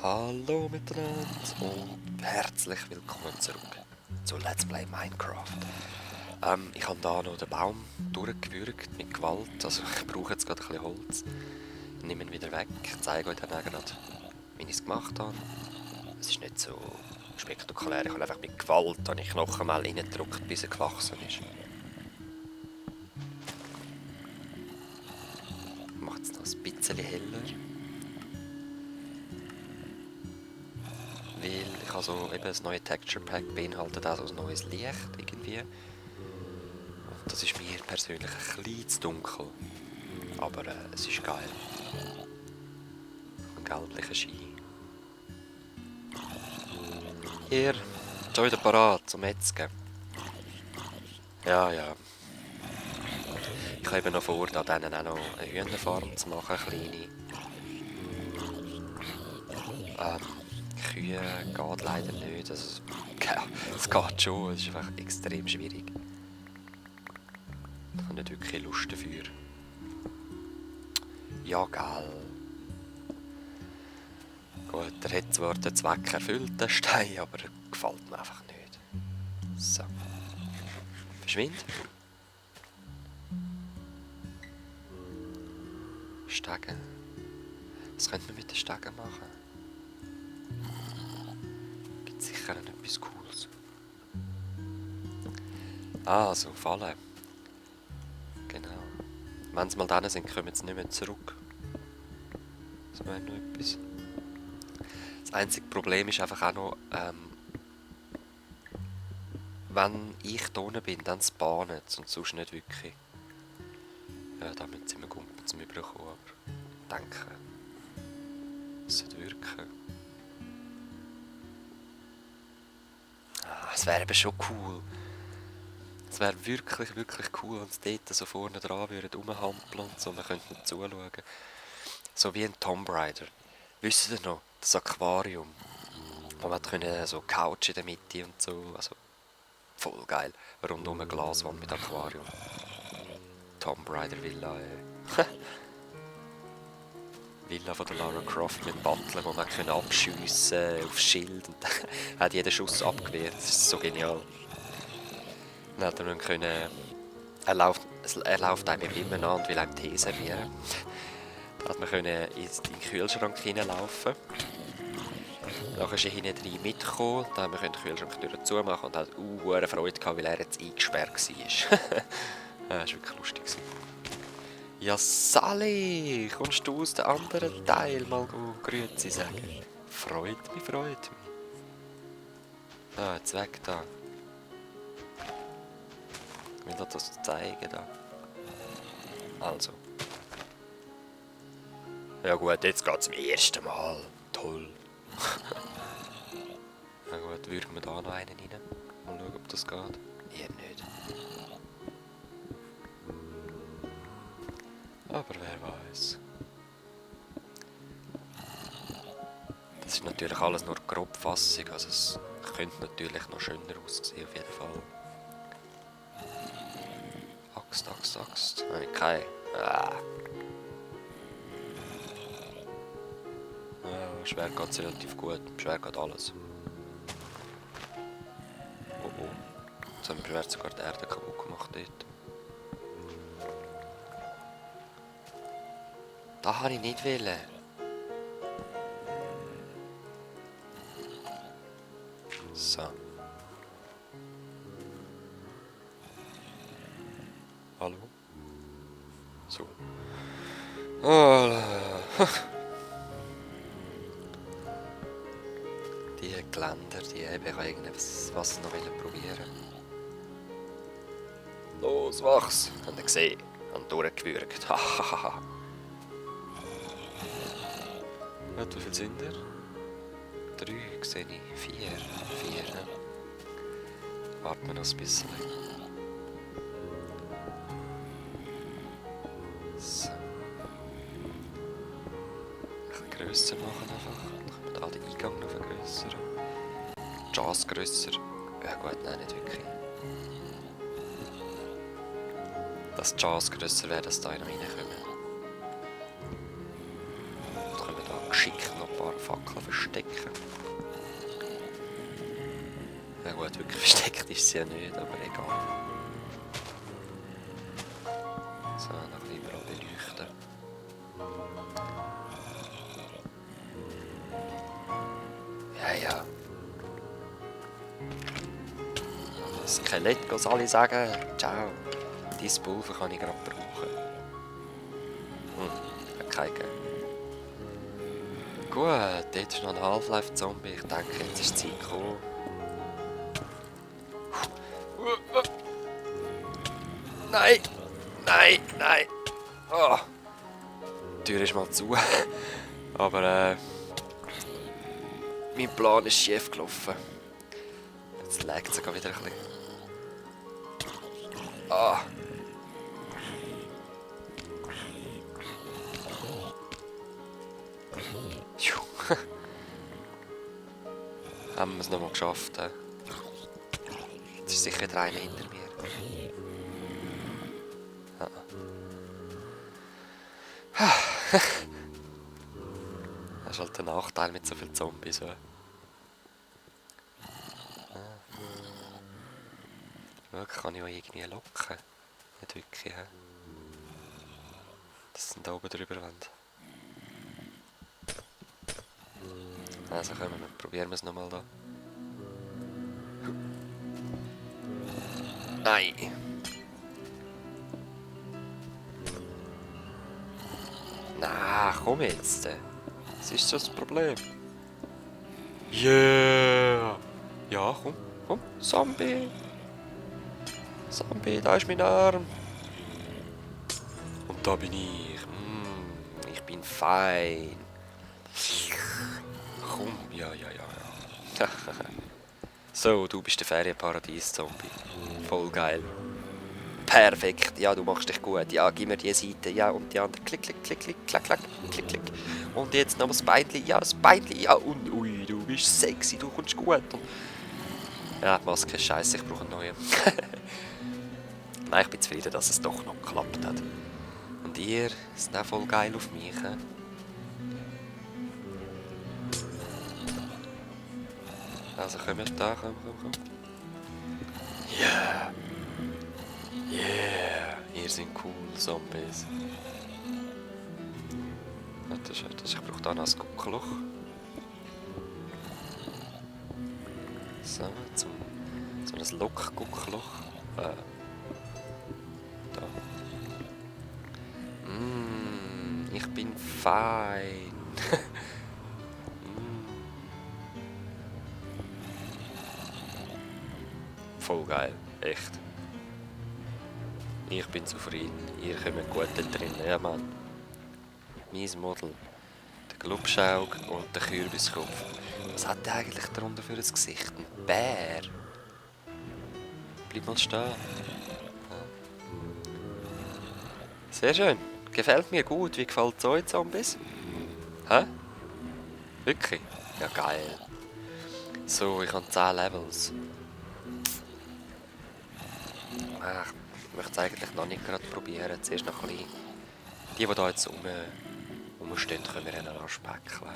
Hallo miteinander und herzlich willkommen zurück zu Let's Play Minecraft. Ich habe hier noch den Baum durchgewürgt mit Gewalt, also ich brauche jetzt gerade ein bisschen Holz. Ich nehme ihn wieder weg, ich zeige euch dann auch gerade, wie ich es gemacht habe. Es ist nicht so spektakulär, ich habe einfach mit Gewalt die Knochen mal reingedrückt, bis er gewachsen ist. Ich mache es noch ein bisschen heller. Weil ich habe so eben das neue Texture Pack beinhaltet auch so ein neues Licht irgendwie. Und das ist mir persönlich ein bisschen zu dunkel. Aber es ist geil. Ein gelblicher Schein. Hier, schon wieder parat zum Metzgen. Ja, ja. Ich habe noch vor, da denen auch noch eine Hühnerfarm zu machen, eine kleine. Kühe geht leider nicht. Also, es geht schon, es ist einfach extrem schwierig. Ich habe nicht wirklich Lust dafür. Ja, gell. Gut, er hat zwar den Zweck erfüllt, den Stein, aber er gefällt mir einfach nicht. So. Verschwind. Stegen. Was könnte man mit den Stegen machen? Gibt sicher noch etwas Cooles. Ah, so Fallen. Genau. Wenn sie mal da sind, kommen sie nicht mehr zurück. Das wäre noch etwas. Das einzige Problem ist einfach auch noch, wenn ich da unten bin, dann spawnen sie und sonst nicht wirklich. Ja, da müssen sie mir Gumpen zum Überkommen, aber ich denke, es sollte wirken. Ah, es wäre eben schon cool. Es wäre wirklich, wirklich cool, wenn sie dort so vorne dran würden rumhampeln und so, wir könnten zuschauen. So wie ein Tomb Raider. Wisst ihr noch, das Aquarium? Wo man so Couch in der Mitte und so, also voll geil. Rundum eine Glaswand mit Aquarium. Tomb Raider Villa, Villa von der Lara Croft mit Butler, wo man abschiessen aufs Schild und hat jeden Schuss abgewehrt. Das ist so genial. Dann hat er können, er läuft einem immer an und will einem Tee servieren. Dann hat man können in den Kühlschrank hineinlaufen. Dann ist er hinten rein mitgekommen, dann haben wir den Kühlschrank zumachen und hat eine Freude gehabt, weil er jetzt eingesperrt war. Das war wirklich lustig. Ja, Sally, kommst du aus dem anderen Teil mal Grüezi sagen? Freut mich, freut mich. Ah, jetzt weg da. Ich will dir das zeigen da. Also. Ja gut, jetzt geht's zum ersten Mal. Toll. Na gut, würgen wir da noch einen rein. Mal schauen, ob das geht. Eher nicht. Aber wer weiß. Das ist natürlich alles nur Grobfassung, also es könnte natürlich noch schöner aussehen auf jeden Fall. Axt, Axt, Axt. Nein, keine. Ah. Ja, schwer geht es relativ gut. Schwer geht alles. Oh oh. Jetzt haben wir sogar die Erde kaputt gemacht dort. Da habe ich nicht wollen. So. Hallo? So. Oh. Die Geländer, die eben irgendwas was noch probieren. Los, wachs! Habt ihr gesehen? Und durchgewürgt. Hahaha. Wie viel sind ihr? 3 sehe ich. 4. 4, ne? Warten wir noch ein bisschen. So. Ein bisschen grösser machen einfach. Dann können wir da den Eingang noch vergrössern. Die Chance grösser. Ja gut, nein, nicht wirklich. Dass die Chance grösser wäre, dass da noch reinkommen. Dann können wir da geschickt noch ein paar Fackel verstecken. Na gut, wirklich versteckt ist sie ja nicht, aber egal. So, noch ein bisschen überall beleuchten. Ja. Das Skelett kann alle sagen, ciao. Dein Pulver kann ich gerade brauchen. Hat keinen gegeben. Gut, dort ist noch ein Half-Life-Zombie. Ich denke, jetzt ist die Zeit gekommen. Nein! Oh. Die Tür ist mal zu. Aber mein Plan ist schief gelaufen. Jetzt legt es sogar wieder ein bisschen. Ah. Haben wir es nochmal geschafft. Jetzt ist sicher wieder einer hinter mir. Das ist halt der Nachteil mit so vielen Zombies. Wirklich kann ich auch irgendwie locken. Nicht wirklich. Dass sie da oben drüber wollen. Also probieren wir es nochmal da. Nein! Na, komm jetzt! Was ist das Problem? Yeah! Ja, komm, Zombie! Zombie, da ist mein Arm! Und da bin ich. Ich bin fein. Komm, ja. So, du bist der Ferienparadies-Zombie. Voll geil. Perfekt, ja, du machst dich gut. Ja, gib mir die Seite, ja, und die andere. Klick. Und jetzt noch das Beitli, ja, und ui, du bist sexy, du kommst gut. Und ja, die Maske ist scheiße, ich brauche eine neue. Nein, ich bin zufrieden, dass es doch noch geklappt hat. Und ihr seid auch voll geil auf mich, he? Also kommt da, komm. Yeah! Ihr seid cool, Zombies. Ich brauche da noch ein Guckloch. So, so ein Lock-Guckloch. Da. Ich bin fein. Voll geil, echt. Ich bin zufrieden, ihr kommt gut da drin, ja Mann. Mein Model, der Glubschaug und der Kürbiskopf. Was hat der eigentlich darunter für ein Gesicht? Ein Bär? Bleib mal stehen. Ja. Sehr schön, gefällt mir gut. Wie gefällt es euch, Zombies? Hä? Wirklich? Ja, geil. So, ich habe 10 Levels. Ich möchte es eigentlich noch nicht gerade probieren. Zuerst noch ein bisschen. Die da jetzt rumstehen, können wir ihnen anspecken.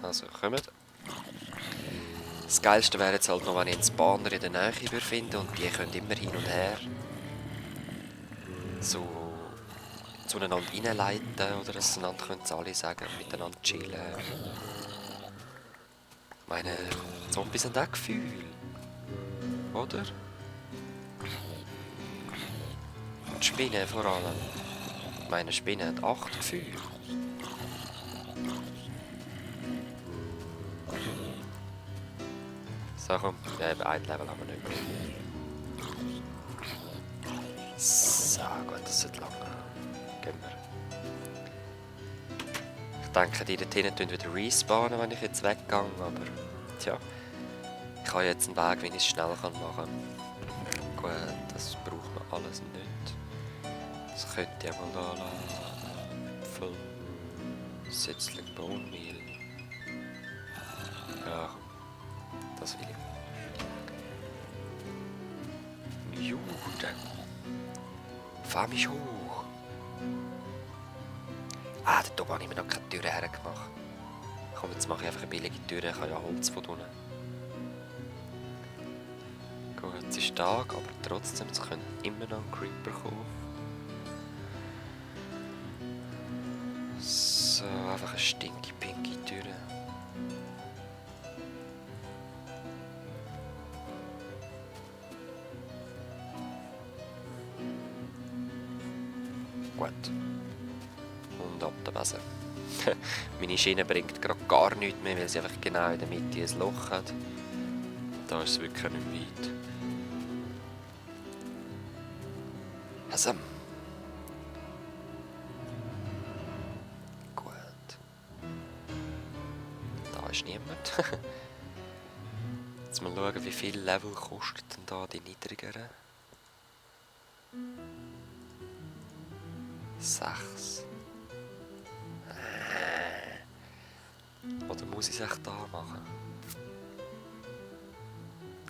Also, kommt. Das Geilste wäre jetzt halt noch, wenn ich einen Spawner in der Nähe finde und die können immer hin und her so zueinander reinleiten oder dass einander können alle sagen, miteinander chillen. Ich meine, Zombies haben auch Gefühle. Oder? Und Spinnen vor allem. Ich meine, Spinnen haben 8 Gefühle. So, komm. Ja, ein Level haben wir nicht mehr. So, gut, das wird lang. Gehen wir. Ich denke, die dort hinten wieder respawnen, wenn ich jetzt weggehe, aber tja. Ich habe jetzt einen Weg, wie ich es schnell machen kann. Gut, das braucht man alles nicht. Das könnte ich mal da lassen. Apfel, Setzling, Bohnenmehl. Ja, das will ich. Jude, fahr mich hoch. Ah, dort oben habe ich mir noch keine Tür hergemacht. Komm, jetzt mache ich einfach eine billige Tür, ich habe ja Holz von unten. Gut, es ist Tag, aber trotzdem, es könnte immer noch ein Creeper kommen. So, einfach eine stinky-pinky Tür. Gut. Und ab der Besen. Meine Schiene bringt gerade gar nichts mehr, weil sie einfach genau in der Mitte ein Loch hat. Da ist es wirklich nicht weit. Also. Gut. Da ist niemand. Jetzt mal schauen, wie viel Level kostet denn da die niedrigeren. 6. Oder muss ich es echt da machen?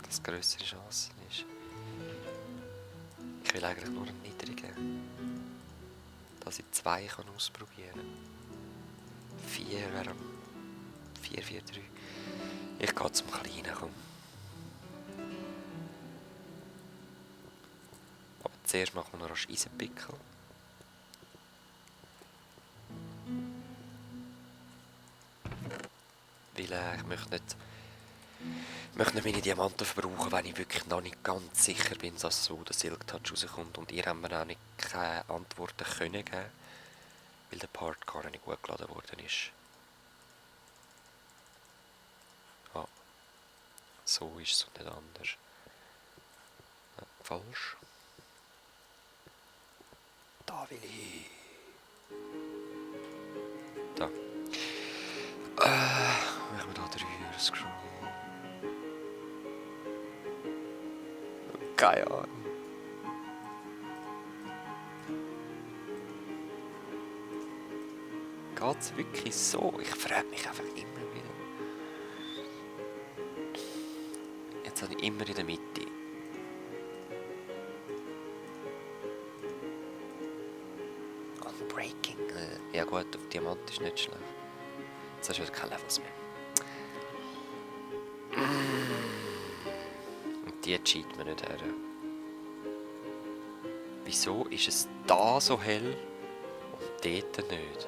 Dass grössere Chancen ist. Ich will eigentlich nur einen niedrigen. Dass ich 2 kann ausprobieren kann. 4 wäre 4, 4, 3. Ich gehe zum Kleinen, komm. Aber zuerst machen wir noch einen Eisenpickel. Weil ich möchte nicht meine Diamanten verbrauchen, wenn ich wirklich noch nicht ganz sicher bin, dass so der Silk Touch rauskommt. Und ihr habt mir auch nicht keine Antworten können geben, weil der Part gar nicht gut geladen worden ist. Ah, so ist es und nicht anders. Ja, falsch. Da will ich. Da. Machen wir da 3 scrollen. Keine Ahnung. Geht's wirklich so? Ich frage mich einfach immer wieder. Jetzt habe ich immer in der Mitte. Unbreaking. Ja gut, auf Diamant ist nicht schlecht. Jetzt hast du wieder keine Levels mehr. Und die cheat man nicht her. Wieso ist es da so hell und dort nicht?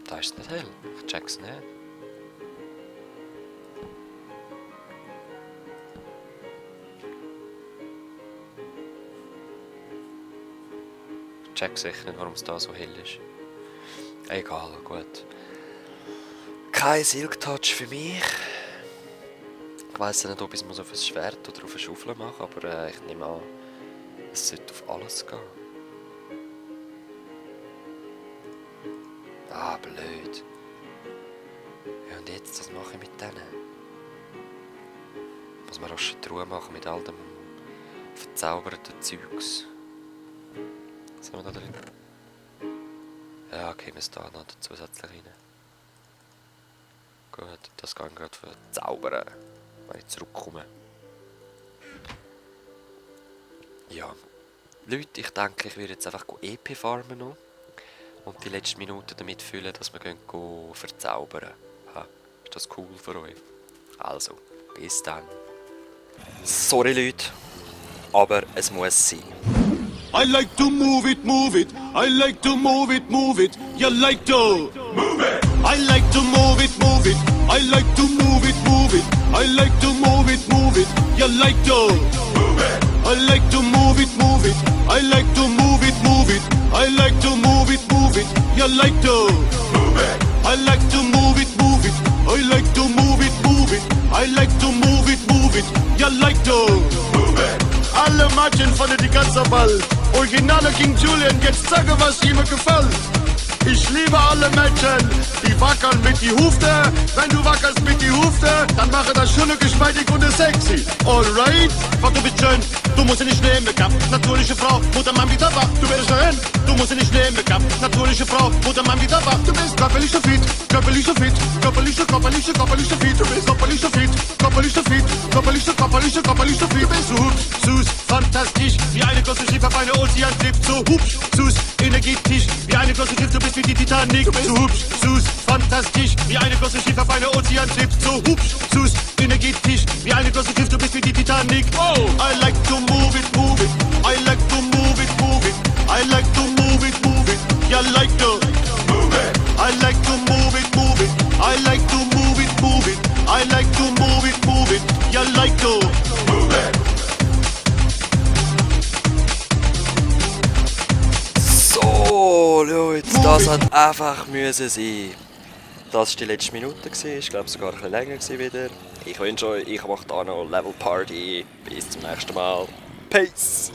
Da ist es nicht hell. Ich check's nicht. Ich check sicher nicht, warum es da so hell ist. Egal, gut. Kein Silk Touch für mich. Ich weiss nicht, ob ich es auf ein Schwert oder auf eine Schaufel machen muss, aber ich nehme an, es sollte auf alles gehen. Ah, blöd. Ja, und jetzt, was mache ich mit denen? Muss man rasch die Ruhe machen mit all dem verzauberten Zeugs. Was haben wir da drin? Ja, okay, wir da noch zusätzlich rein. Gut, das kann ich gerade verzaubern, wenn ich zurückkomme. Ja, Leute, ich denke, ich werde jetzt einfach EP farmen noch und die letzten Minuten damit füllen, dass wir gehen verzaubern. Ha, ist das cool für euch? Also, bis dann. Sorry Leute, aber es muss sein. I like to move it, move it. I like to move it, move it. You like to move it. I like to move it, move it. I like to move it, move it. I like to move it, move it. You like to move it. I like to move it, move it. I like to move it, move it. I like to move it, move it. You like to move it. I like to move it, move it. I like to move it, move it. I like to move it, move it. You like to move it. Alle Matchen von der ganzen Welt. Originale King Julian, jetzt sage, was ihm gefällt. Ich liebe alle Menschen, die wackeln mit die Hufte. Wenn du wackelst mit die Hufte, dann mache das schöne, geschmeidig und sexy. Alright, Frau, du bist schön, du musst nicht nehmen, Make-up. Natürliche Frau, Mutter, Mann, wieder wach, du wirst schön. Du musst nicht nehmen, Make-up. Natürliche Frau, Mutter, Mann, wieder wach, du bist körperlich so fit, körperlich so fit, körperlich so fit, du bist körperlich so fit. Körperlicher, körperlich so viel bist du hübsch, süß, fantastisch, wie eine große Schiff auf eine Ozeanschiff, so hübsch, süß, energetisch, wie eine große Schiff, du bist wie die Titanic, du bist so hübsch, süß, fantastisch, wie eine große Schiff auf eine Ozeanschiff, so hübsch, süß, energetisch, wie eine große Schiff, du bist wie die Titanic. Oh, I like to move it, I like to move it, I like to move it, yeah, like to move it. I like to move it, I like to move it, I like to move it, yeah, like to move it. So, Leute, das hat einfach müssen sein. Das war die letzte Minute, ich glaube sogar ein bisschen länger wieder. Ich wünsche euch, ich mache da noch Level Party. Bis zum nächsten Mal. Peace!